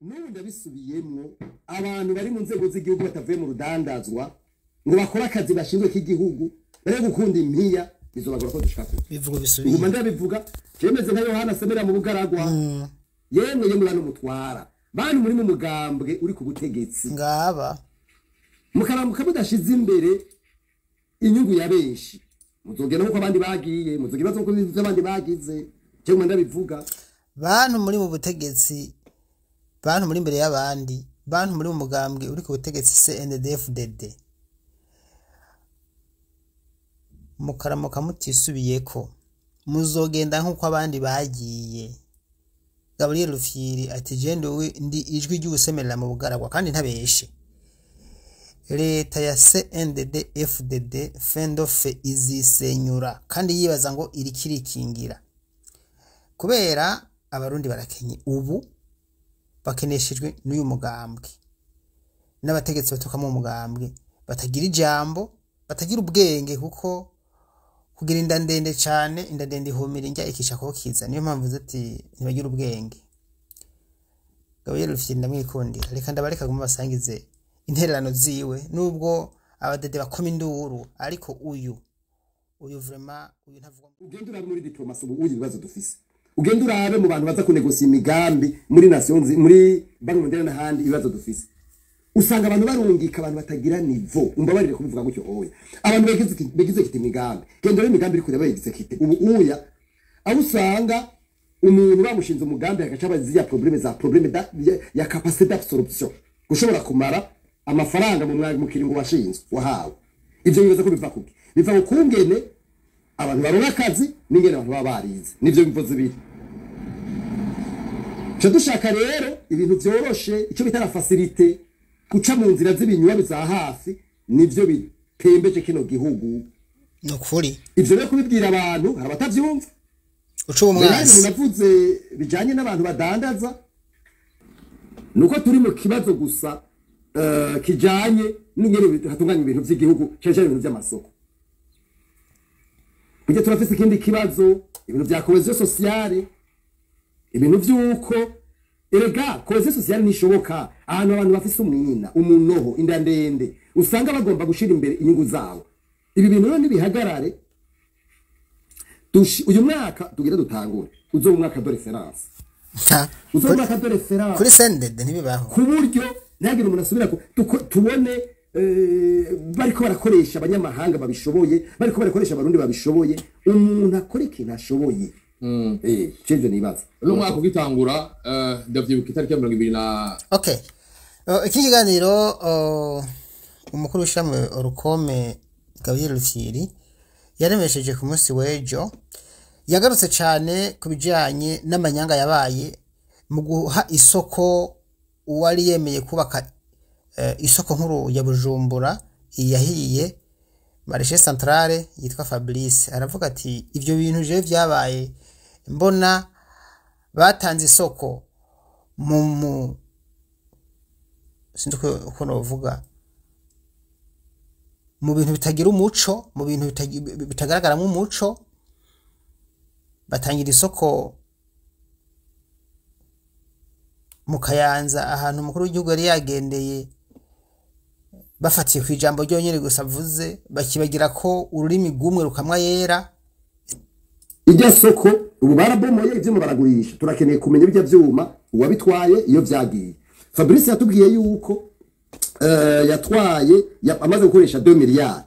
N'ubu ndabisubiyemwo, abantu bari mu nzego z'igihugu batavuye mu rudandazwa ngo bakore akazi bashinzwe k'igihugu, bare gukunda impiya, bizobagora ko dushika kure. Bivuga bisubiye. Nguma ndabivuga, cemeze nka Yohana asemera mu bugaragwa. Yemwe yemwe, bantu mutwara, bantu muri mu mugambwe uri ku butegetsi, ngaba mukaramuka mudashize imbere inyungu ya benshi, muzogenda nkuko abandi bagiye, muzogira ibibazo nkuko abandi bagize. Cyo ndabivuga. Bantu muri mu butegetsi, bantu muri imbere y'abandi, bantu muri mu mugambwe uri ku butegetsi CNDD-FDD, mukaramuka mutisubiyeko muzogenda nk'uko abandi bagiye. Gabriel Rufyiri ati je ndi ijwi ry'ubusemerera mu bugaragwa, kandi ntabeshe. Leta ya CNDD FDD fendofe izisenyura, kandi yibaza ngo irikirikingira kubera Abarundi barakenye, ubu bakeneshejwe n'uyu mugambwe n'abategetsi baturuka mu mugambwe batagira ijambo, batagira ubwenge, kuko kugira inda ndende cane, inda ndende ihumira indya ikisha kokiza. Niyo mpamvu ati ntibagira ubwenge. Gabriel Rufyiri ndamwikundira, reka ndabareka guma basangize intererano ziwe, nubwo abadede bakoma induru, ariko uyu vraiment uyu ntavuga. Ugenda urabe muri diplomatie ubu uyu ibibazo dufise, ugenda urabe mu bantu baza kunegosia imigambi muri Nations, muri Banque Mondiale n'ahandi, ibibazo dufise. Usanga abantu barungika abantu batagira niveau, umbabarire kubivuga gutyo oya, abantu begize kiti imigambi. Genda urabe imigambi iri kureba exécuter ubu uya, aho usanga umuntu bamushinze umugambi hagaca aba ziriya problème za problème ya capacité d'absorption, gushobora kumara amafaranga mu mwanya, mu kiringo washinzwe wahawe. Ivyo bibaza ko biva kuki? Biva ku kungene abantu baronka akazi n'ingene abantu baba barize. Nivyo bimvo zibiri. Ca dushaka rero ibintu vyoroshe, ico bita la facilité, guca mu nzira z'ibinywa za hafi, nivyo bitembeje kino gihugu. Nukuri. Ivyo rero kubibwira abantu, hari abatavyumva. Uca Rero umwasi. navuze bijanye n'abantu badandaza, nuko turi mu kibazo gusa kijanye n'ingene hatunganya ibintu vy'igihugu, cyane cyane ibintu vy'amasoko. Burya turafise ikindi kibazo, ibintu vya cohésion sociale, ibintu vy'uko erega cohésion sociale ntishoboka ahantu abantu bafise umwina, umunoho, inda ndende, usanga bagomba gushira imbere inyungu zabo. Ibi bintu rero nibihagarare. Uyu mwaka tugira dutangure uzoba umwaka de référence, uzoba umwaka de référence Kuri CNDD ntibibaho. ku buryo ntihagire umuntu asubira tubone bariko barakoresha abanyamahanga babishoboye, bariko barakoresha Abarundi babishoboye. Umuntu akora ikintu ashoboye. Cevyo nibaza. Uno mwaka ugitangura, ndavyibuka itariki ya 20 na Okay. Iki kiganiro, umukuru w'ishami Orukome Gabriel Rufyiri yaremesheje ku munsi w'ejo, yagarutse cyane ku bijyanye n'amanyanga yabaye mu guha isoko uwari yemeye kubaka isoko nkuru ya Bujumbura yahiye, Marché Centrale, yitwa Fabrice. Aravuga ati ibyo bintu je vyabaye mbona batanze isoko mu sinzi uko novuga, mu bintu bitagira umuco, mu bintu bitagaragaramo umuco, batangira isoko mu Kayanza, ahantu umukuru w'igihugu yari yagendeye, bafatiye ku ijambo ryonyine gusa avuze, bakibagira ko ururimi rw'umwe rukamwa yera. Irya soko ubu barabomoye ivyuma baragurisha. Turakeneye kumenya ibyo vyuma, uwabitwaye, iyo vyagiye. Fabrice yatubwiye yuko yatwaye amaze gukoresha 2 miliyari.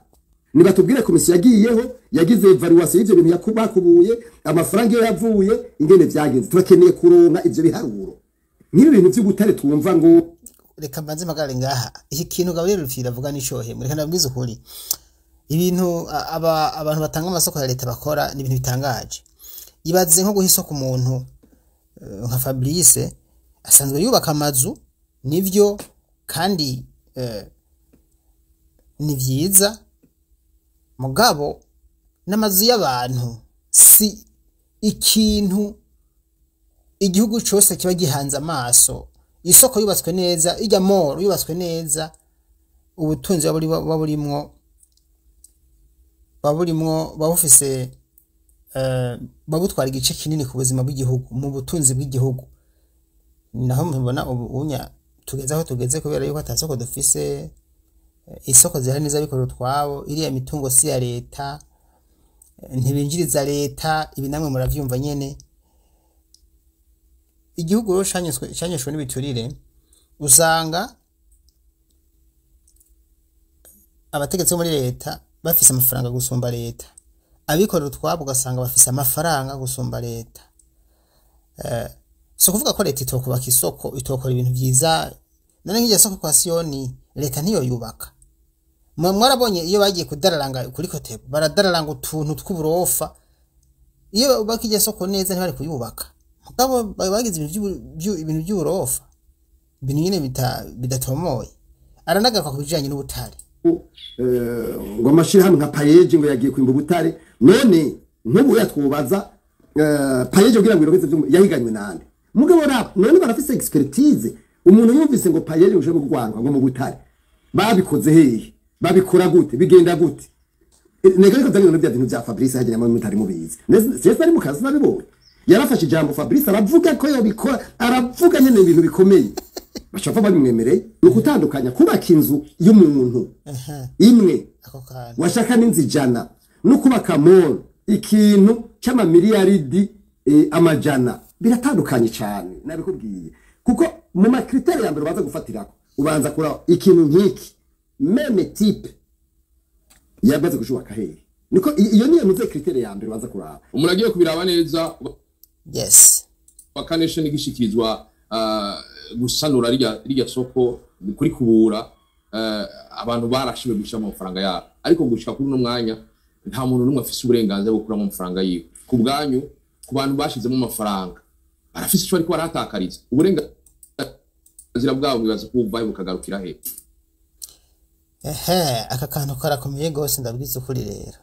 Nibatubwire komisiyo yagiyeho yagize évaluation y'ivyo bintu yakubakubuye, amafaranga iyo yavuye, ingene vyagenze. Turakeneye kuronka ivyo biharuro nk'ibi bintu vy'ubutare twumva ngo Reka mbanze mpagarare ngaha. Iki kintu Gabriel Rufyiri avuga ni cohemwe. Reka ndabwize ukuri, ibintu abantu batanga amasoko ya leta bakora ni ibintu bitangaje. Ibaze nko guha isoko umuntu nka Fabrice asanzwe yubaka amazu, nivyo kandi ni vyiza, mugabo n'amazu y'abantu si ikintu igihugu cose kiba gihanze amaso. Isoko yubatswe neza, ijya mall yubatswe neza, ubutunzi buba burimwo buba bufise buba butwara igice kinini ku buzima bw'igihugu, mu butunzi bw'igihugu. Naho mubona ubu unya tugeze aho tugeze kubera yuko ata soko dufise. Isoko zihari n'iz'abikorera utwabo, iriya mitungo si iya leta, ntibinjiriza leta. Ibi namwe muravyumva nyene. Igihugu rero canyushwe n'ibiturire, usanga abategetsi bo muri leta bafise amafaranga gusumba leta, abikorera utwabo ugasanga bafise amafaranga gusumba leta. Si ukuvuga ko leta itokubaka isoko, itokora ibintu vyiza. None nk'iryo soko kwa Siyoni leta ntiyo yubaka? Mwarabonye iyo bagiye kudararanga kuri Kotebu, baradararanga utuntu tw'uburofa. Iyo bubaka iryo soko neza, ntibari kuyubaka, mugabo bagize ibintu by'uburofa, ibintu nyene bidatomoye. Aranagaruka ku bijanye n'ubutare. Ngo amashirahamwe nka PAEEJ ngo yagiye kwimba ubutare. None nk'ubu yatwubaza PAEEJ kugira ngo irogeze yahiganywe nande? Mugabo rap none barafise expertise. Umuntu yumvise ngo PAEEJ ushobora kugwanwa ngo mu butare, babikoze hehe? Babikora gute? Bigenda gute? Nega ariko bya bintu, bya bintu bya Fabrice hajya nyamara mutari mubizi. Nese nari mu kazi nabibonye, yarafashe ijambo Fabrice aravuga ko yobikora, aravuga nyene ibintu bikomeye, bashaka babimwemereye. Ni ukutandukanya kubaka inzu y'umuntu imwe Ako kantu. washaka n'inzu 100 no kubaka mall, ikintu c'amamiliyaridi amajana, biratandukanye cyane. Nabikubwiye kuko mu ma critères ya mbere ubanza gufatirako, ubanza kuraba ikintu nk'iki même type yamaze kushubaka hehe. Niko iyo niyo muze critère ya mbere ubanza kuraba. Umuntu agiye kubiraba neza, wa nation igishikirizwa gusanura rirya soko kuri kubura, abantu barashiwe gushira amafaranga yabo, ariko gushika kuri uno mwanya nta muntu n'umwe afise uburenganzira bwo gukuramo amafaranga yiwe. Ku bwanyu, ku bantu bashizemo amafaranga, barafise ico bariko barahatakariza uburenganzira bwabo, mwibaza ko buvahe bukagarukira he? Ehe, aka kantu karakomeye gose, ndabwiza ukuri rero.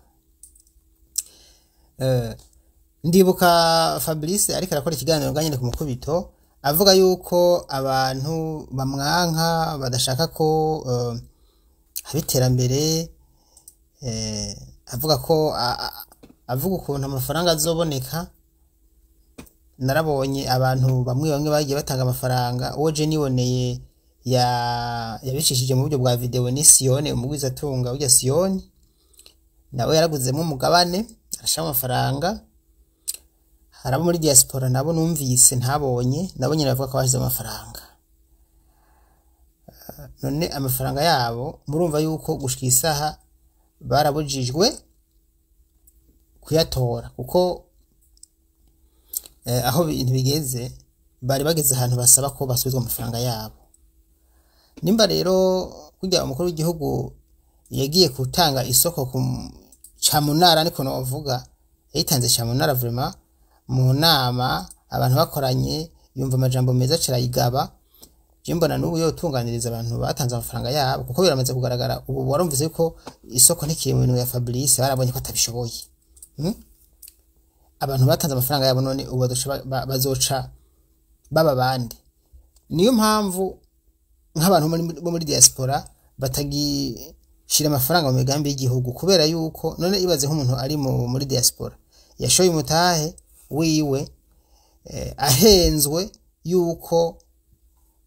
Ndibuka Fabrice ariko arakora ikiganiro nga nyene ku mukubito, avuga yuko abantu bamwanka, badashaka ko haba iterambere, avuga ko avuga ukuntu amafaranga azoboneka. Narabonye abantu bamwe bamwe bagiye batanga amafaranga. Uwo je niboneye ya yabicishije mu buryo bwa video ni Siyoni, umugwizatunga urya Siyoni, nawe yaraguzemo umugabane, arashaka amafaranga. Hari abo muri diaspora nabo numvise, ntabonye, nabo nyine bavuga ko bashize amafaranga. None amafaranga yabo murumva yuko gushika isaha barabujijwe kuyatora, kuko aho ibintu bigeze bari bageze ahantu basaba ko basubizwa amafaranga yabo. Nimba rero kurya umukuru w'igihugu yagiye gutanga isoko ku camunara, niko novuga, yayitanze camunara vraiment mu nama abantu bakoranye, yumva amajambo meza carayigaba. Je mbona n'ubu yotunganiriza abantu batanze amafaranga yabo, kuko biramaze kugaragara ubu, warumvise ko isoko ntikiri mu bintu ya Fabrice, barabonye ko atabishoboye. Abantu batanze amafaranga yabo none ubu bazoca baba bande? Niyo mpamvu nk'abantu bo muri diaspora batagishira amafaranga mu migambi y'igihugu, kubera yuko none ibaze nk'umuntu ari muri diaspora yashoye umutahe wiwe, ahenzwe yuko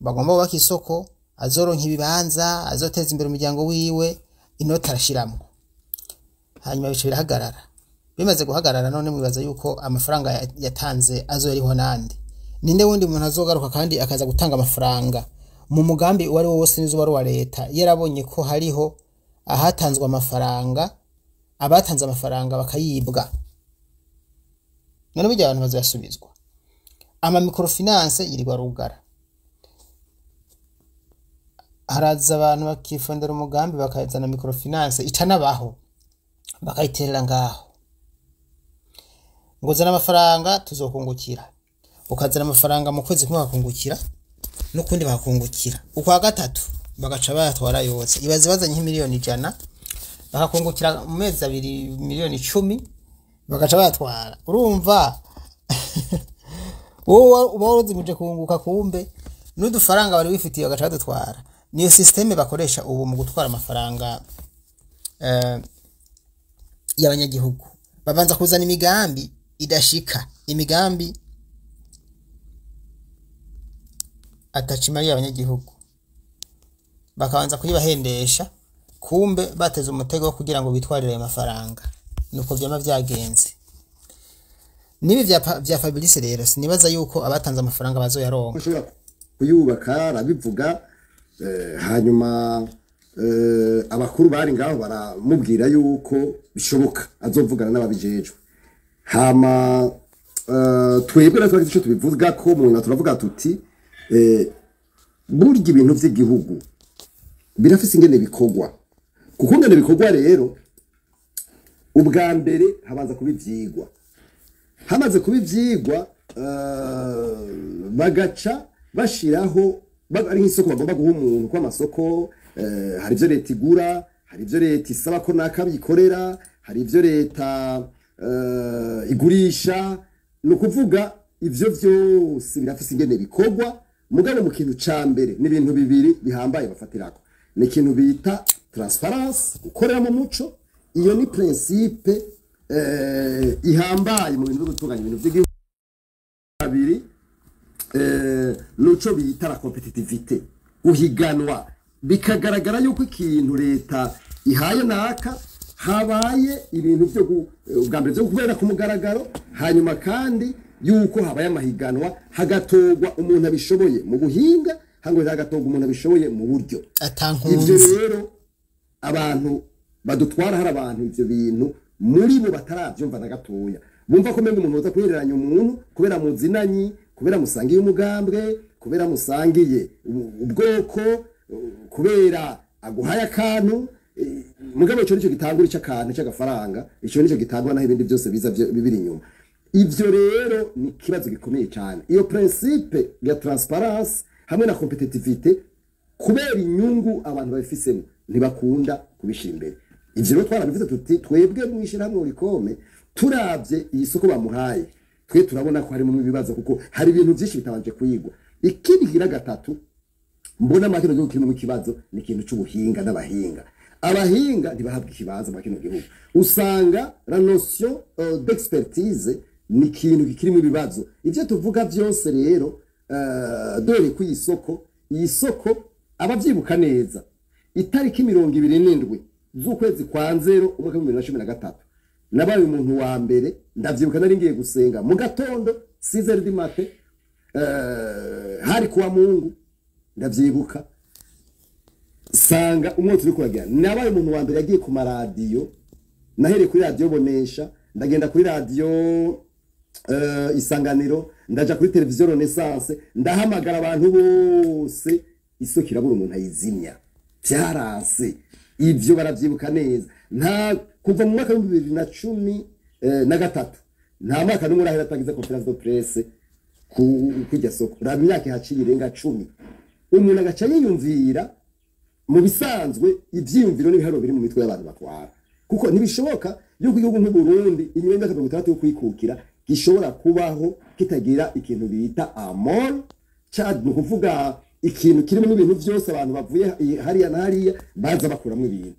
bagomba kubaka isoko, azoronka ibibanza, azoteza imbere umuryango wiwe, inoti arashiramwo, hanyuma bica birahagarara. Bimaze guhagarara, none mwibaza yuko amafaranga yatanze azoyariho nande? Ninde wundi muntu azogaruka kandi akaza gutanga amafaranga mu mugambi uwo ari wo wose, nizo wari uwa leta, yarabonye ko hariho ahatanzwe amafaranga, abatanze amafaranga bakayibwa? None burya abantu bazoyasubizwa? Ama microfinance yirirwa rugara, haraza abantu bakifondera umugambi, bakazana microfinance itanabaho, bakayiterera ngaho ngo zana amafaranga tuzokungukira. Ukazana amafaranga, mu kwezi kumwe bakungukira, n'ukundi bakungukira, ukwa gatatu bagaca bayatwara yose. Ibaze bazanye nk'imiliyoni 100, bakakungukira mu mezi 2 miliyoni 10, bagaca bayatwara. Urumva wowe uba waruzimuje kunguka, kumbe n'udufaranga wari wifitiye bagaca badutwara. Niyo système bakoresha ubu mu gutwara amafaranga y'abanyagihugu. Babanza kuzana imigambi idashika, imigambi Atacimariye abanyagihugu, bakabanza kuyibahendesha, kumbe bateze umutego wo kugira ngo bitwarire ayo mafaranga. Nuko vyama vyagenze nibi vya Fabrice. Rero sinibaza yuko abatanze amafaranga bazoyaronka. Ashobora kuyubaka, arabivuga, hanyuma abakuru bari ngaho baramubwira yuko bishoboka, azovugana n'ababijejwe. Hama twebwe natwe ico tubivuga ko mu turavuga tuti burya ibintu vy'igihugu birafise ingene bikorwa, kuko ingene bikorwa rero, ubwa mbere habanza kuba ivyigwa. Hamaze kuba ivyigwa, bagaca bashiraho ari nk'isoko bagomba guha umuntu, ko amasoko hari ivyo leta igura, hari ivyo leta isaba ko nakabikorera, hari ivyo leta igurisha. Ni ukuvuga ivyo vyose birafise ingene bikorwa. Mugabo mu kintu ca mbere ni ibintu bibiri bihambaye bafatirako: ni ikintu bita transparence, gukorera mu muco. Iyo ni principe ihambaye mu bintu byo gutunganya ibintu vy'igihugu. Kabiri, nuco bita la compétitivité, guhiganwa, bikagaragara yuko ikintu leta ihaye naka habaye ibintu byo ubwa mbere byo kubera ku mugaragaro, hanyuma kandi yuko habaye amahiganwa, hagatorwa umuntu abishoboye mu buhinga, hangwa hagatorwa umuntu abishoboye mu buryo. Ivyo Atankunzi. Rero abantu badutwara, hari abantu ivyo bintu muri bo bataravyumva na gatoya, bumva ko menga umuntu uza kwihereranya umuntu kubera muzinanyi, kubera musangiye umugambwe, kubera musangiye ubwoko, kubera aguhaye akantu. Mugabo ico nico gitangura ic'akantu c'agafaranga, ico nico gitangwa, naho ibindi byose biza bibiri inyuma. Ivyo rero ni ikibazo gikomeye cyane, iyo principe ya transparence hamwe na compétitivité. Kubera inyungu abantu babifisemo, ntibakunda kubishira imbere. Ivyo rero twarabivuze tuti twebwe mw'ishirahamwe Olucome, turavye iyi soko bamuhaye, twe turabona ko harimo ibibazo, kuko hari ibintu vyinshi bitabanje kwigwa. Ikindi kigira gatatu mbona muri kino gihugu kirimo ikibazo ni ikintu c'ubuhinga n'abahinga. Abahinga ntibahabwa ikibanza muri kino gihugu. Usanga la notion d'expertise ni ikintu kikirimo ibibazo. Ivyo tuvuga vyose rero, dore ko iyi soko abavyibuka neza, itariki 27 z'ukwezi kwa nzero umwaka wa 2013, nabaye umuntu wa mbere. Ndavyibuka, nari ngiye gusenga mu gatondo 6h du matin, hari kuwa Mungu. Ndavyibuka, sanga umwotsi uri kuragira. Nabaye umuntu wa mbere yagiye ku maradiyo. Nahereye kuri radiyo Bonesha, ndagenda kuri radiyo Isanganiro, ndaja kuri televiziyo Renaissance, ndahamagara abantu bose. Isoko irabura umuntu ayizimya, vyaranse. Ivyo baravyibuka neza. Nta kuva mu mwaka wa 2013, nta mwaka n'umwe urahera atagize conférence de presse ku kurya soko. Raba imyaka ihaciye irenga 10, umuntu agaca yiyumvira. Mu bisanzwe ivyiyumviro n'ibiharuro biri mu mitwe y'abantu batwara, kuko ntibishoboka yuko igihugu nk'u Burundi, inyuma y'imyaka 60 yo kwikukira, gishobora kubaho kitagira ikintu bita amol Chad, ni ukuvuga ikintu kirimo ibintu vyose, abantu bavuye hariya na hariya baza bakuramwo ibintu.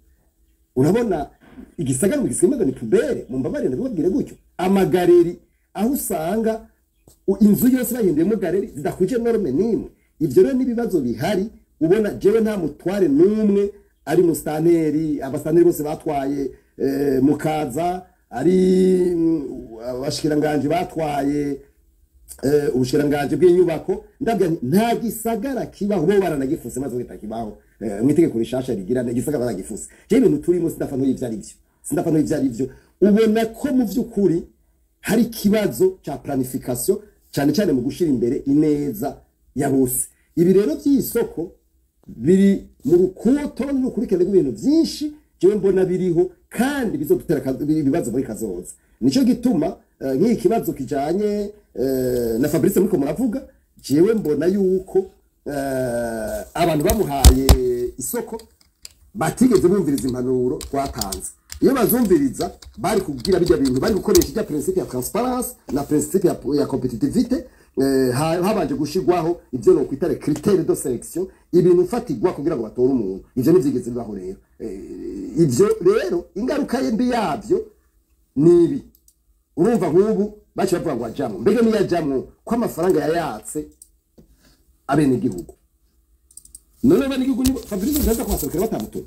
Urabona igisagara gisigaye ni poubelle, mumbabarire ndabibabwire gutyo. Ama galeries, aho usanga inzu yose bahinduyemo galerie zidakwije norme n'imwe. Ivyo rero n'ibibazo bihari. Ubona jewe nta mutware n'umwe ari musitanteri, abasitanteri bose batwaye mukaza ari abashikiranganje batwaye ubushikiranganje bw'inyubako. Ndabwira nti nta gisagara kibaho, bo baranagifuse maze kitakibaho mu itegeko rishasha rigira igisagara baragifuse. Je ibintu turimo sindafa n'ivyo ari byo, sindafa n'ivyo ari byo. Ubona ko mu vy'ukuri hari ikibazo ca planification, cyane cyane mu gushira imbere ineza ya bose. Ibi rero by'iyi soko biri mu rukuto n'urukurikirane rw'ibintu byinshi jewe mbona biriho kandi bizodutera ibibazo muri kazoza. Nico gituma nk'iki kibazo kijanye na Fabrice muriko muravuga, jewe mbona yuko abantu bamuhaye isoko batigeze bumviriza impanuro twatanze. Iyo bazumviriza, bari kubwira bijya bintu, bari gukoresha ijya principe ya transparence na principe ya compétitivité, habanje gushigwaho ivyo no kwita les critères de sélection, ibintu fatigwa kugira ngo batore umuntu. Ivyo ntivyigeze bibaho. Rero ivyo rero ingaruka mbi yavyo nibi. Urumva nk'ubu baciye bavuga ngo ajamwo, mbega niyajamwo ko amafaranga yayatse? Abenegihugu. None abenegihugu nibo Fabrice ntaza kubaserukira batamutora?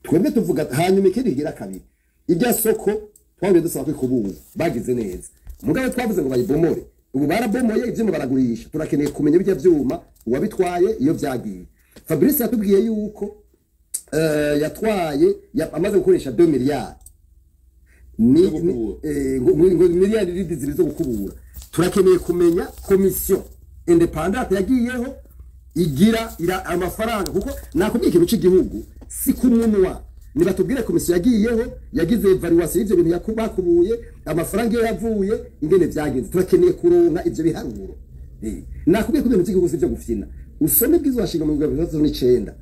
Twebwe tuvuga. Hanyuma ikindi kigira kabiri, irya soko twabwiye dusaba ko ikubura, bagize neza. Mugabo twavuze ngo bayibomore, ubu barabomoye, ivyuma baragurisha. Turakeneye kumenya bijya vyuma uwabitwaye, iyo vyagiye. Fabrice yatubwiye yuko yatwaye amaze gukoresha 2 miliyari ni Zo gukubura. Ngo miliyari zibiri zo gukubura. Turakeneye kumenya commission indépendante yagiyeho igira ira amafaranga, kuko nakubwiye ikintu cy'igihugu si kumunwa. Nibatubwire komisiyo yagiyeho yagize évaluation y'ivyo bintu bakubuye, amafaranga iyo yavuye, ingene vyagenze. Turakeneye kuronka ivyo biharuro. Nakubwiye ko ibintu by'igihugu si vyo gufyina. Usome bwizwa nshinga mu 1939,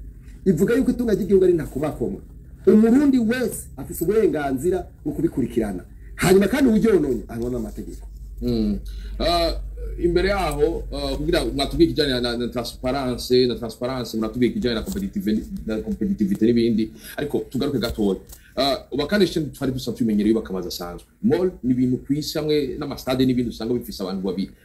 ivuga yuko itunga ry'igihugu ari ntakubakomwa. Umurundi wese afise uburenganzira bwo kubikurikirana, hanyuma kandi uryononye ahanwa n'amategeko. Imbere yaho, kugira mwatubwiye ikijyanye na transparence, muratubwiye ikijyanye na compétitivité n'ibindi, ariko tugaruke gatoya. Ubaka Nation twari dusanzwe tumenyereye yubaka amazu asanzwe. Mall ni ibintu ku isi hamwe n'amastade n'ibindi usanga bifise abantu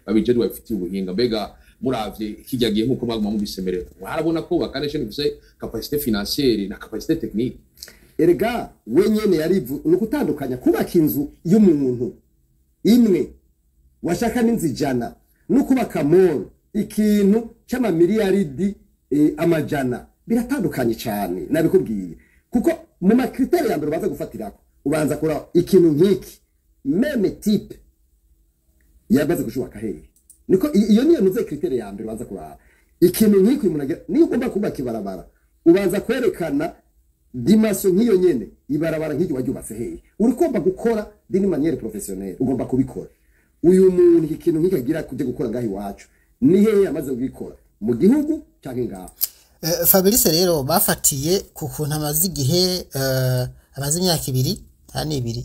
babijejwe, babifitiye ubuhinga. Mbega muravye kijya gihe, nk'uko mwaguma mubisemerera, mwarabona ko Ubaka Nation ifise capacité financière na capacité technique? Erega we nyene yarivu ni ukutandukanya kubaka inzu y'umuntu imwe, washaka n'inzu 100, no kubaka mall, ikintu c'amamiliyaridi amajana. Biratandukanye cyane, nabikubwiye, kuko mu ma critères ya mbere ubanza gufatirako, ubanza kuraba ikintu nk'iki même type yamaze gushubaka hehe. Niko iyo niyo nuze critère ya mbere ubanza kuraba. Ikintu nk'iki uyu muntu agira, niyo ugomba kubaka ibarabara, ubanza kwerekana dimension nk'iyo nyene, ibarabara nk'iryo waryubatse hehe. Uri ugomba gukora d'une manière professionnelle, ugomba kubikora. Uyu muntu iki kintu nk'iki agira kujya gukora ngaho iwacu, ni hehe yamaze kubikora mu gihugu canke ngaho? Fabrice rero bafatiye ku kuntu amaze igihe, amaze imyaka 2 nta 2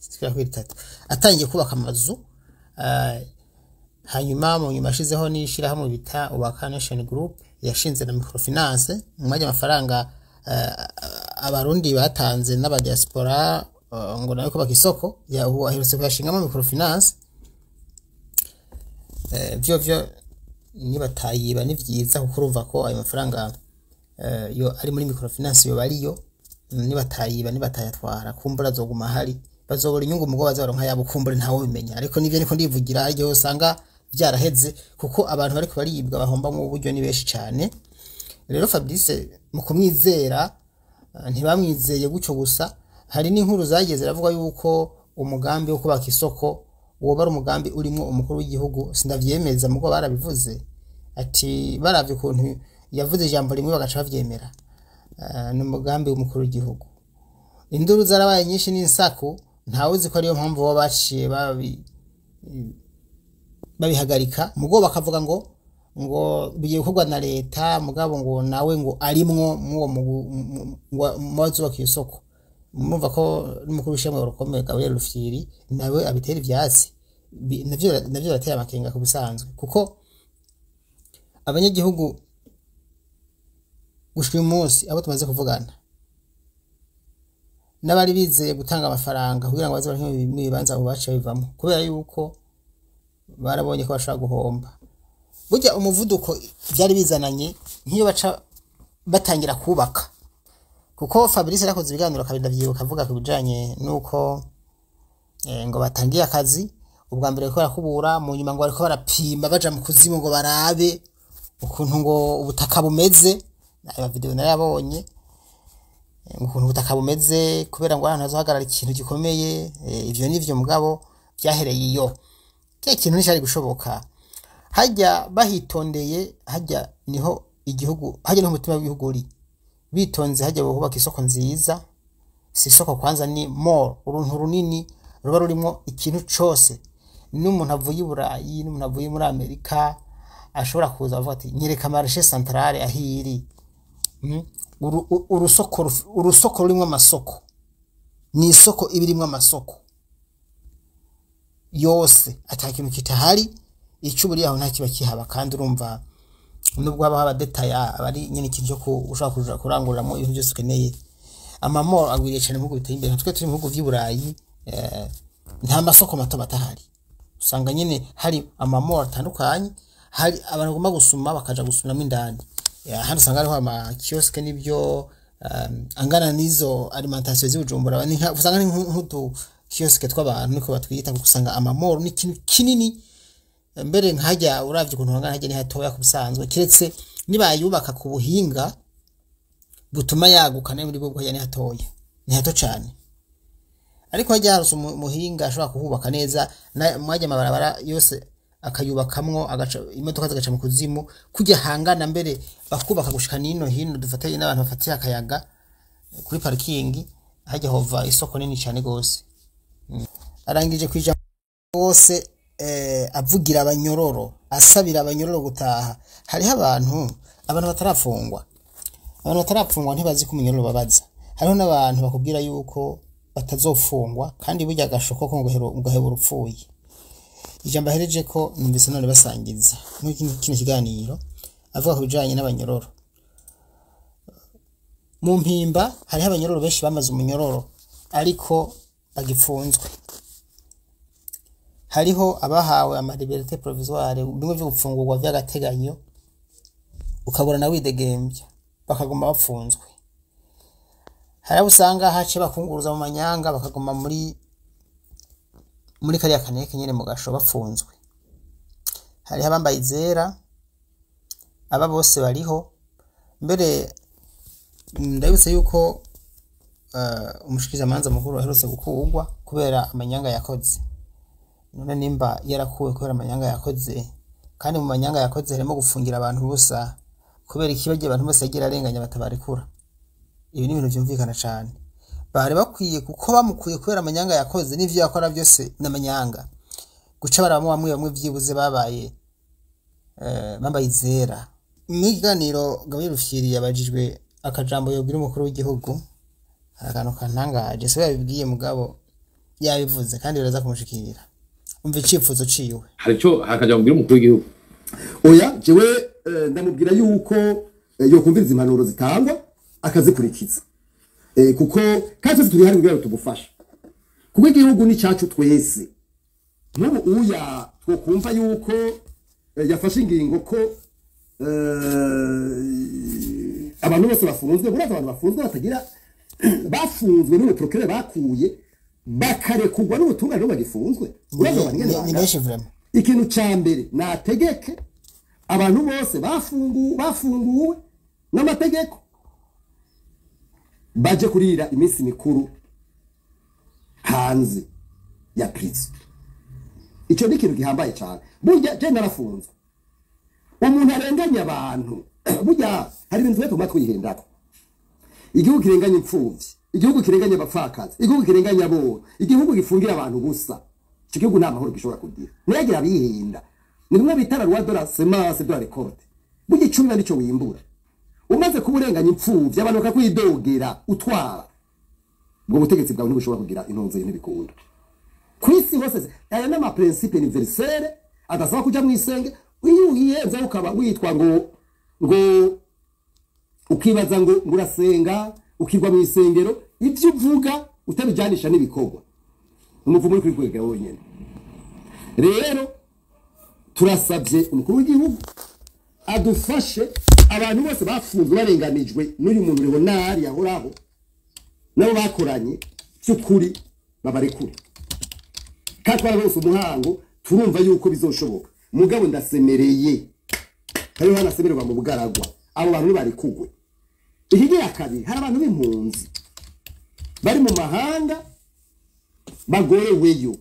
zigera kuri 3 atangiye kubaka amazu, hanyuma mu nyuma ashizeho n'ishyirahamwe bita Ubaka Nation Group, yashinze na microfinance mu mwanya amafaranga abarundi batanze n'abadiaspora ngo nawe kubaka isoko ya ubu aherutse kuyashingamo microfinance. Vyo nibatayiba ni vyiza, kuko urumva ko ayo mafaranga yo ari muri microfinance yo bariyo nibatayiba, nibatayatwara, kumbura azoguma ahari, bazobora inyungu mugo bazaronka yabo. Kumbura ntawe bimenya, ariko nivyo niko ndivugira, igihe usanga byaraheze, kuko abantu bariko baribwa bahomba mu buryo ni benshi cyane. Rero Fabrice mu kumwizera, ntibamwizeye gutyo gusa. Hari n'inkuru zagiye ziravuga yuko umugambi wo kubaka isoko woba ari umugambi urimwo umukuru w'igihugu. Sindavyemeza, mugo barabivuze ati baravye ukuntu yavuze ijambo rimwe bagaca bavyemera. Ni umugambi w'umukuru w'igihugu. Induru zarabaye nyinshi n'insaku, ntawe uzi ko ariyo mpamvu baba baciye babihagarika. Mugo bakavuga ngo bigiye gukorwa na leta, mugabo ngo nawe ngo arimwo mwuwo mu bazubaka iyo soko. Murumva ko n'umukuru w'ishami rukomeye Gabriel Rufyiri nawe abitera ivyatsi. Navyo birateye amakenga ku bisanzwe, kuko abanyagihugu gushika uyu munsi abo tumaze kuvugana n'abari bizeye gutanga amafaranga kugira ngo baze baronke mu bibanza, abo baciye bivamo kubera yuko barabonye ko bashobora guhomba. Burya umuvuduko byari bizananye nk'iyo baca batangira kubaka, kuko Fabrice yarakoze ibiganiro kabiri, ndavyibuka, avuga ku bijanye n'uko ngo batangiye akazi ubwa mbere bariko barakubura, mu nyuma ngo bariko barapima, baja mu kuzimu ngo barabe ukuntu ngo ubutaka bumeze. Ayo video narayabonye, ukuntu ubutaka bumeze, kubera ngo ahantu hazohagarara ikintu gikomeye. Ivyo nivyo, mugabo vyahereye iyo kya kintu nticari gushoboka. Hajya bahitondeye, hajya niho igihugu, hajya niho umutima w'igihugu uri. Bitonze hajya bubaka isoko nziza. Si isoko kwanza, ni mall, uruntu runini ruba rurimo ikintu cose, n'umuntu avuye i Burayi, n'umuntu avuye muri Amerika ashobora kuza avuga ati: "Nyereka marché central aho iri." Urusoko rurimo amasoko, ni isoko iba irimwo amasoko yose, ata kintu kitahari. Ico buri aho nta kiba kihaba. Kandi urumva nubwo haba haba détail, aba ari nyine ikintu cyo ushobora kuja kuranguriramo ibintu byose ukeneye. Ama mall agwiriye cyane mu bihugu biteye imbere. Twe turi mu bihugu vy'i Burayi, nta masoko mato matahari, usanga nyine hari ama mall atandukanye. Hari abantu bagomba gusuma, bakaja gusumamo indani. Ya, hano usanga hariho ama kiosque n'ibyo angana n'izo alimentation z'Ibujumbura. Usanga ni nk'utu kiosque tw'abantu, niko batwita, kuko usanga ama mall ni ikintu kinini. Mbere nkajya uravye ukuntu hangana hajya ni hatoya ku busanzwe, kiretse nibayubaka ku buhinga butuma yaguka. Nayo muri bwo hajya ni hatoya, ni hato cane, ariko hajya harose umuhinga ashobora kuhubaka neza mwajya amabarabara yose akayubakamwo, agaca imodoka zigaca mu kuzimu kujya hangana, mbere bakubaka gushika nino hino dufatanye n'abantu bafatiye akayaga kuri parking, hajya hova isoko nini cyane gose. Arangije kwija wose avugira abanyororo, asabira abanyororo gutaha. Hariho abantu batarafungwa. Abantu batarafungwa ntibazi ko umunyororo babaza. Hariho n'abantu bakubwira yuko batazofungwa, kandi burya agashoko ko ngahebura upfuye. Ijambo ahereje ko numvise none basangiza muri kino kiganiro, avuga ku bijanye n'abanyororo mu Mpimba. Hariho abanyororo benshi bamaze umunyororo ariko bagipfunzwe. Hariho abahawe ama liberté provisoire, bimwe vyo gupfungurwa vy'agateganyo, ukabura na widegembya, bakaguma bapfunzwe. Hari abo usanga hace bakunguruza mu manyanga, bakaguma muri kariya kaneke nyene mu gasho bapfunzwe. Hariho abambaye izera, aba bose bariho. Mbere ndabutse yuko umushikizamanza mukuru aherutse gukurwa kubera amanyanga yakoze. None nimba yarakuwe kubera amanyanga yakoze, kandi mu manyanga yakoze harimo gufungira abantu ubusa, kubera ikibagiye abantu bose yagira arenganya batabarekura? Ibi ni ibintu vyumvikana cane. Bari bakwiye, kuko bamukuye kubera amanyanga yakoze, n'ivyo yakora byose n'amanyanga, guca barabamo bamwe bamwe vyibuze babaye bambaye izera. Mu kiganiro Gabriel Rufyiri yabajijwe akajambo yobwira umukuru w'igihugu. Hari akantu kantangaje, se yabibwiye mugabo yabivuze kandi biraza kumushikira. Umva icifuzo ciwe. Hari ico hakaja mubwira umukuru w'igihugu? Oya, jewe ndamubwira yuko yokumviriza impanuro zitangwa akazikurikiza, kuko kandi twese turi hano kugira ngo tugufashe, kuko igihugu ni cyacu twese. Nk'ubu uya twokumva yuko yafashe ingingo ko abantu bose bafunzwe, buraza abantu bafunzwe batagira bafunzwe n'ubu procureur bakuye, bakarekurwa n'ubutungane bagifunzwe. Uraza abantu ingene Ni bangana. benshi vraiment. Ikintu ca mbere nategeke abantu bose bafunguwe n'amategeko baje kurira iminsi mikuru hanze ya prison. Ico ni ikintu gihambaye cyane. Burya je narafunzwe. Umuntu arenganya abantu, burya hari ibintu tuguma twihendako. Igihugu kirenganya imfuvyi, igihugu kirenganya abapfakazi, igihugu kirenganya aboro, igihugu gifungira abantu gusa, ico gihugu nta mahoro gishobora kugira. Ntiyagira abihinda. Ni bimwe bita la loi de la semence de la récolte. Burya icumi nico wimbura. Umaze kuba urenganya imfuvyi, abantu bakakwidogera utwara, ubwo butegetsi bwawe ntibushobora kugira intunze, ntibikunda. Ku isi hose aya ni ama principe universel adasaba kuja mw'isenge. Iyo uhiyenze ukaba witwa ngo ukibaza ngo urasenga, ukigwa mu isengero, ibyo uvuga utabijanisha n'ibikorwa, umuvumo uri kwikwegera wenyine. Rero turasabye umukuru w'igihugu adufashe, abantu bose bafunzwe barenganijwe n'uyu muntu Leonard yahoraho nabo bakoranye, by'ukuri babarekure. Kandi twarabose umuhango, turumva yuko bizoshoboka. Mugabo ndasemereye, hariho hanasemererwa mu bugaragwa, abo bantu nibarekugwe. Ikigira kabiri, hari abantu b'impunzi bari mu mahanga bagoreweyo.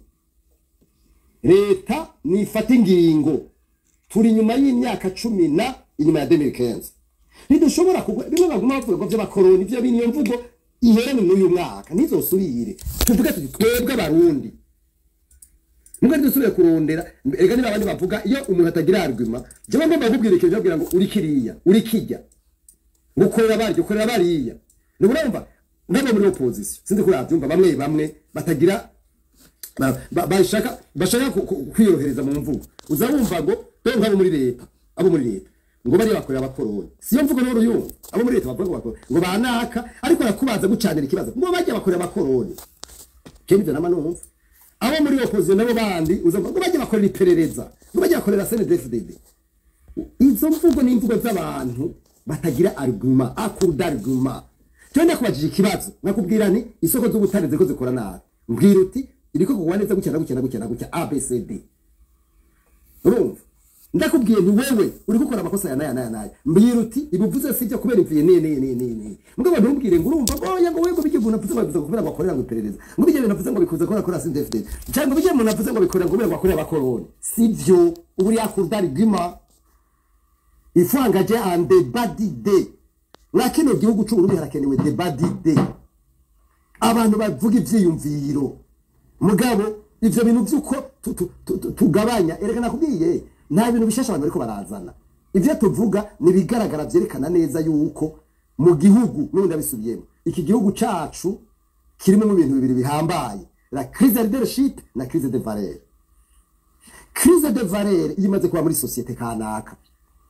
Leta nifata ingingo. Turi inyuma y'imyaka 10 na inyuma ya 2015, ntidushobora kugwa bimwe baguma bavuga ngo vy'abakoroni. Ivyo bintu, iyo mvugo iherane n'uyu mwaka, ntizosubire. Tuvuge tuti twebwe Abarundi nubwo ntidusubire kurondera. Erega niba abandi bavuga, iyo umuntu atagira argument, jewe ngomba kukubwira ikintu, babwira ngo uri kiriya, uri kijya, ngo ukorera barya, ukorera bariya. Ni urumva nk'abo muri opposition, sinzi ko urabyumva, bamwe bamwe batagira bashaka kwiyorohereza mu mvugo. Uza wumva ngo dore nk'abo muri leta, abo muri leta ngo bariya bakorera abakoroni. Siyo mvugo rero yumva abo muri leta bavuga ngo bakorera ngo banaka, ariko arakubaza gucanira ikibazo ngo bajya bakorera abakoroni. Kendi ivyo nama numva abo muri opposition nabo bandi, uza ngo bajya bakorera iperereza, ngo bajya bakorera CNDD-FDD. Izo mvugo ni imvugo z'abantu batagira argument, à court d'argument. Cyo ndakubajije ikibazo, nakubwira nti isoko z'ubutare ziriko zikora nabi, mbwira uti iriko kugwa neza gutya na gutya na gutya na gutya, A B C D. Urumva, ndakubwiye nti wewe uri gukora amakosa ya naya naya naya, mbwira uti ibivuze sibyo kubera imvuye ne ne ne ne ne. Mugabo ntumbwire ngo urumva ngo oya, ngo wewe ngo bijye umuntu avuze ngo bivuze kubera ngo akorera ngo iperereza, ngo bijye ibintu avuze ngo bikuze kubera akora CNDD-FDD, cyangwa bijye umuntu avuze ngo bikorera ngo kubera ngo akorera abakoroni. Sibyo, ubu uri à court d'argument. Il faut engager un débat d'idées. Mwa kino gihugu c'Uburundi harakenewe débat d'idées, abantu bavuga ivyiyumviro. Mugabo ivyo bintu vy'uko tugabanya, erega nakubwiye, nta bintu bishasha abantu bariko barazana. Ivyo tuvuga ni ibigaragara vyerekana neza yuko mu gihugu, n'ubundi abisubiyemo, iki gihugu cacu kirimo mu bintu bibiri bihambaye: la crise de leadership na crise de valeur. Crise de valeur iyo imaze kuba muri société kanaka,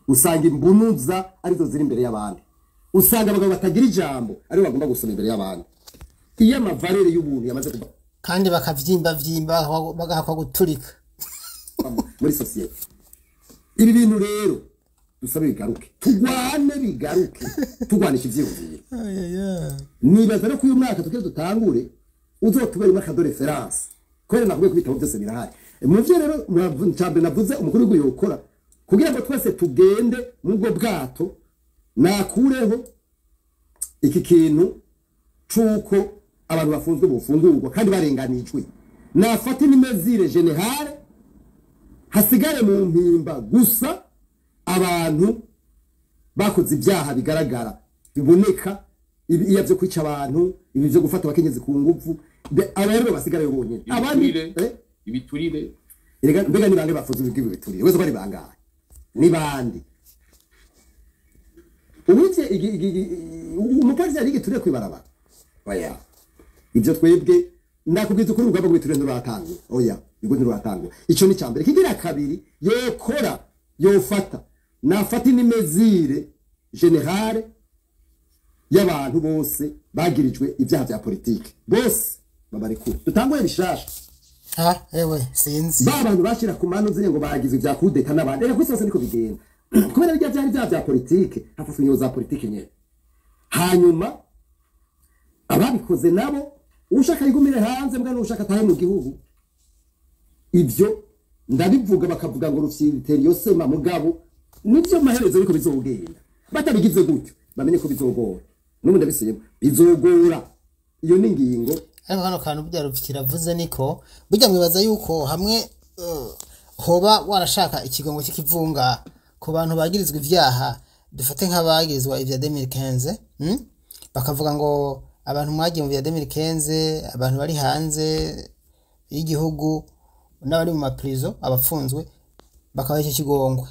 usanga imbunuza arizo ziri imbere y'abandi, usanga abagabo batagira ijambo aribo bagomba gusoma imbere y'abandi, iyo ama valeurs y'ubuntu yamaze kuva kandi bakavyimba vyimba, bagahakwa guturika. muri société. Ibi bintu rero dusabe bigaruke, tugwane bigaruke, tugwanisha ivyiyumviro. Nibaza no uyu mwaka tukire dutangure uzotubera umwaka de référence, kubera nakubwiye ko ibitabo byose birahari. Mu vyo rero cambere navuze umukuru w'igihugu yokora kugira ngo twese tugende mu bwo bwato, nakureho iki kintu c'uko abantu bafunzwe bufungurwa kandi barenganijwe. Nafata i mesure générale, hasigare mu mpimba gusa abantu bakoze ibyaha bigaragara, biboneka, iya byo kwica abantu, ibi byo gufata abakenyezi ku nguvu. Aba rero basigare bonyene, abandi Ibiturire. Eh? Ibiturire. Erega mbega ni bande bafuze ibi biturire? Wese ko ari bangahe? Ni bande? Uwivye umupolisi yari igiturire kwibarabara? Oya, ibyo twebwe ndakubwiza ukuri, urugamba rw'ibiturire ntiruratangura. Oya, ibigo ntiruratangura. Ico ni icambere. Kigira kabiri yokora, yofata, nafata i mesure générale y'abantu bose bagirijwe ibyaha vya politike, bose babarekure, dutanguye bishasha. Ha, ewe, sinzi. Ba bantu bashira ku manu zire ngo bagize ibya kudeta n'abandi, reka kwisi hose niko bigenda, kubera bijya byari bya bya politike, hafatwa ingingo za politike nyene. Hanyuma ababikoze nabo, ushaka yigumire hanze, mbwa n'ushaka atahe mu gihugu. Ibyo ndabivuga bakavuga ngo rufyiteri yosema, mugabo nivyo maherezo ariko bizogenda. Batabigize gutyo, bamenye ko bizogora. N'ubu ndabisubiyemo, bizogora. Iyo ni ingingo. Ariko kano kantu burya kiravuze niko burya mwibaza yuko hamwe hoba warashaka ikigongo cy'ikivunga ku bantu bagirizwa ivyaha, dufate nk'abagirizwa ivya 2015, Bakavuga ngo abantu mwagiye mu vya 2015, abantu bari hanze y'igihugu n'abari mu ma prison, abafunzwe, bakabaha icyo kigongwe.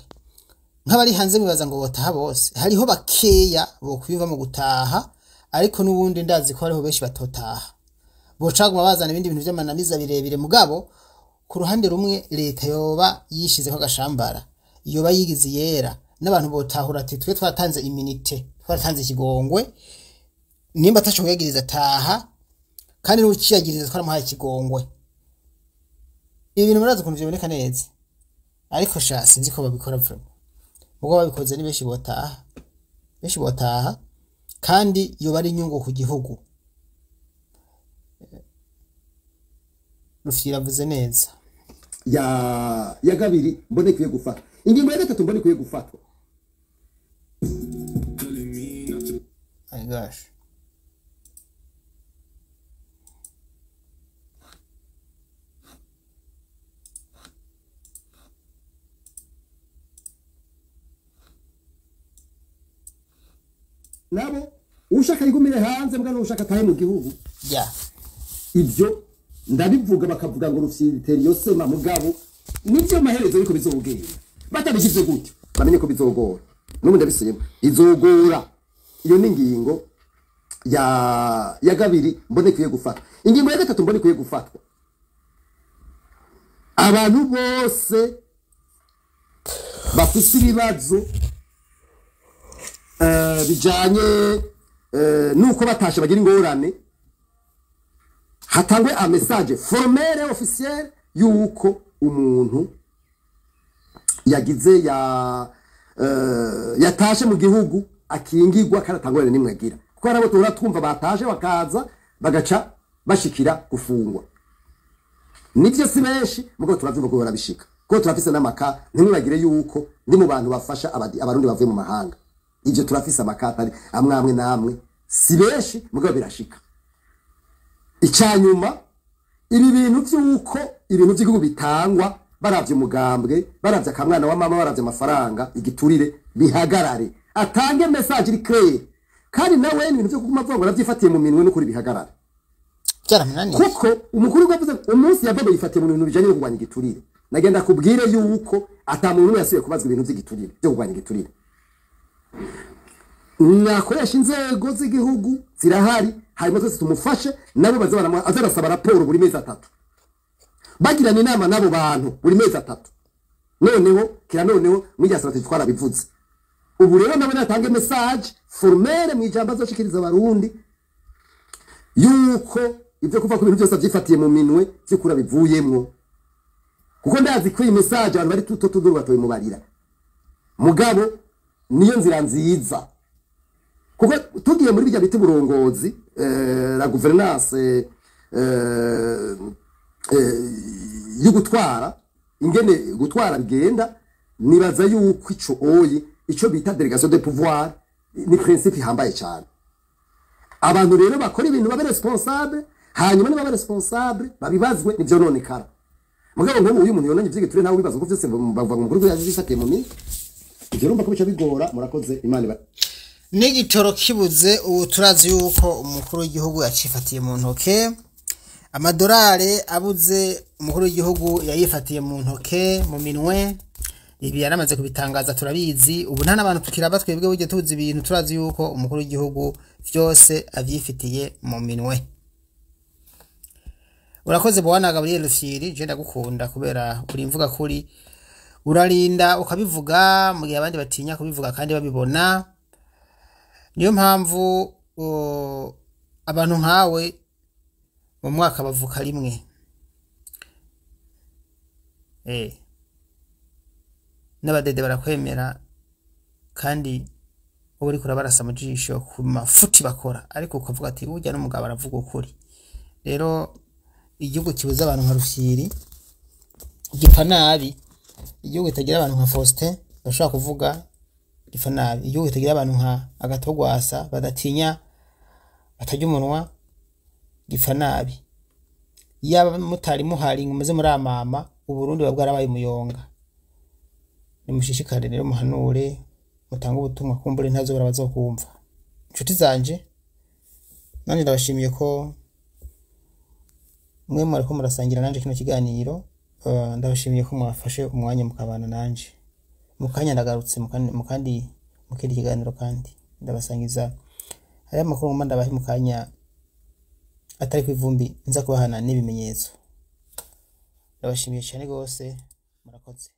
Nk'abari hanze bibaza ngo botaha bose? Hariho bakeya bokwiyumva mu gutaha, ariko n'ubundi ndazi ko hariho benshi batotaha, bocaguma bazana ibindi bintu vy'amananiza birebire. Mugabo ku ruhande rumwe leta yoba yishizeko agashambara, yoba yigize yera, n'abantu botahura ati twe twatanze immunité, twaratanze ikigongwe, nimba ataco kuyagiriza taha, kandi n'uciyagiriza twaramuhaye ikigongwe. Ibi bintu murazi ukuntu vyiboneka neza, ariko sha sinzi ko babikora vraiment. Ubwo babikoze ni benshi botaha, benshi botaha, kandi yoba ari inyungu ku gihugu. Rufyiri avuze neza. Ya kabiri mbone ikwiye gufatwa, ingingo ya gatatu mbone ikwiye gufatwa. My gosh. Nabo ushaka yigumire hanze, mbwa n'ushaka atahe mu gihugu. Ibyo ndabivuga bakavuga ngo rufyiteri yosema, mugabo nivyo maherezo ariko bizogenda. Batabigize gutyo, bamenye ko bizogora. N'ubu ndabisubiyemo, bizogora. Iyo ni ingingo ya kabiri mbone ikwiye gufatwa. Ingingo ya gatatu mbone ikwiye gufatwa, abantu bose bafise ibibazo bijanye nuko batashe bagira ingorane, hatangwe a message formel, officiel, yuko umuntu yagize ya yatashe mu gihugu akingirwa kandi atangorane n'imwe agira, kuko hari abo duhora twumva batashe bakaza bagaca bashikira gufungwa. Nivyo, si benshi, mugabo turavyumva ko barabishika, kuko turafise n'amaka. Ntimwibagire yuko ndi mu bantu bafasha abarundi bavuye mu mahanga. Ivyo turafise amakata ari amwe amwe n'amwe, si benshi, mugabo birashika. Icanyuma, ibi bintu vy'uko ibintu vy'igihugu bitangwa baravye umugambwe, baravye akamwana wa mama, baravye amafaranga, igiturire, bihagarare. Atange message iri claire. Kandi nawe ibintu vyo kuguma avuga ngo aravyifatiye mu minwe, n'ukuri bihagarare. Byaramunaniye. Kuko umukuru yavuze umunsi yavuga yifatiye mu bintu bijanye no kurwanya igiturire, nagenda kubwire yuko ata muntu n'umwe yasubiye kubazwa ibintu vy'igiturire, byo kurwanya igiturire. Mwakoresha inzego z'igihugu zirahari, hanyuma twese tumufashe, nabo baze aze arasaba raporo buri mezi 3, bagirana inama n'abo bantu buri mezi 3. Noneho kira noneho muri rya strategy twarabivuze. Ubu rero nawe natange message formelle mu ijambo azoshikiriza abarundi yuko ibyo kuva ku bintu byose avyifatiye mu minwe vy'ukuri bivuyemwo, kuko ndazi ko iyi message abantu bari tuto tuduru batoyimubarira, mugabo niyo nzira nziza, kuko tugiye muri bijya bita uburongozi, la gouvernance, yo gutwara, ingene gutwara bigenda, nibaza yuko ico oyi ico bita délégation de pouvoir ni principe ihambaye cyane. Abantu rero bakora ibintu babe responsable, hanyuma niba responsable babibazwe nivyo nonekara. Mugabo nk'ubu uyu muntu yonanye ivy'igiturire, ntawe ubibaza, kuko vyose bavuga ngo umukuru yavyifatiye mu minwe. Ivyo urumva ko bica bigora. Murakoze, Imana iba N'igitoro kibuze ubu, turazi yuko umukuru w'igihugu yacifatiye mu ntoke. Amadolari abuze, umukuru w'igihugu yayifatiye mu ntoke, mu minwe. Ibi yaramaze kubitangaza, turabizi. Ubu nta n'abantu tukiraba twebwe, burya tuzi ibintu, turazi yuko umukuru w'igihugu vyose avyifitiye mu minwe. Urakoze bwana Gabriel Rufyiri, je ndagukunda kubera uri imvuga kuri, urarinda ukabivuga mu gihe abandi batinya kubivuga kandi babibona. Niyo mpamvu abantu nkawe mu mwaka bavuka rimwe. N'abadede barakwemera, kandi uba uriko urabarasa mu jisho ku mafuti bakora, ariko ukavuga ati burya n'umugabo aravuga ukuri. Rero igihugu kibuze abantu nka Rufyiri gipfa nabi. Igihugu kitagira abantu nka Faustin bashobora kuvuga gipfa nabi. Igihugu kitagira abantu nka Agatogwasa badatinya, batarya umunwa, gipfa nabi. Iyaba mutari muhari ngo muze muramama, Uburundi buba bwarabaye umuyonga. Nimushishikare rero muhanure, mutange ubutumwa, kumbure ntazobora bazokumva. Inshuti zanje, nanjye ndabashimiye ko mwe mwariko murasangira nanje kino kiganiro. Ndabashimiye ko mwafashe umwanya mukabana nanje. Mu kanya ndagarutse mu kindi kiganiro, kandi ndabasangiza hariho amakuru nguma ndabaha mu kanya atari ku ivumbi, nza kubahana n'ibimenyetso. Ndabashimiye cyane rwose, murakoze.